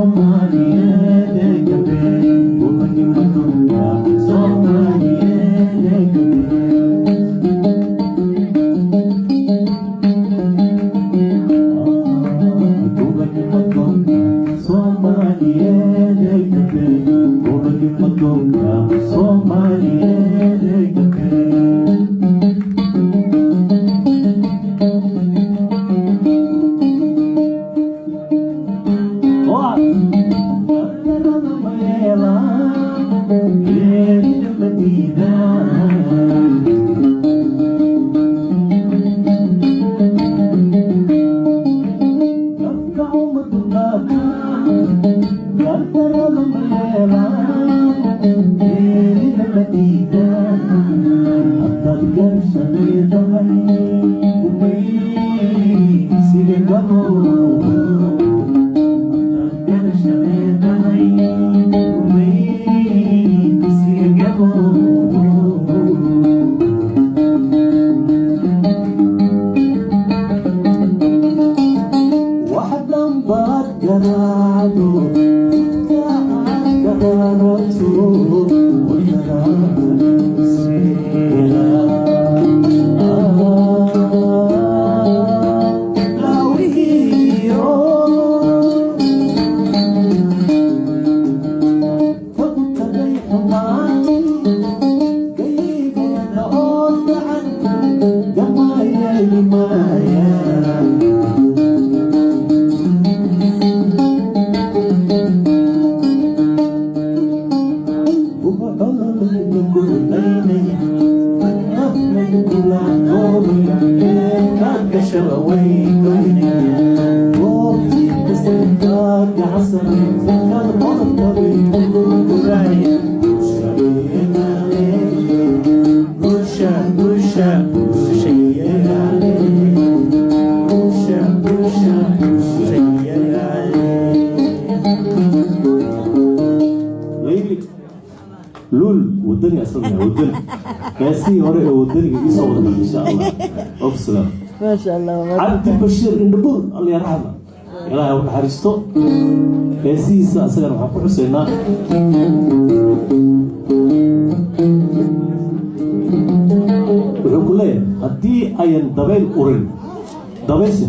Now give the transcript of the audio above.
Soomaaliyeed ee gabee, gobanimadonka Soomaaliyeed ee gabee. Gobanimadonka Soomaaliyeed ee gabee, gobanimadonka Soomaaliyeed ee gabee. Geerida ma diidaan. Gafka uma dulqaataan, gardarada ma yeelaan, geerida ma diidaan. Haddaad garsha leedahay, gumaysiga gabo. Haddaad garsha leedahay, gumaysiga gabo. Wax dhanbaad garaacdo, aad ka qaadato, laawihiyo tagu tagay xumaan gayigayada oo dacan gamayeeli maayaan. Luul wadani, asagana wadani, heesihii hore ee wadaniga iisoo wada, insha Allah. Ogsalam. Maasha Allah. Cabdi Bashiir Indhabur, alla yarxama, Ilaahay u naxariisto. Heesihiisa asagana waxaan ku xuseynaa. Wuxuu ku leeyahay, haddii ayan dabayl urin, dabaysha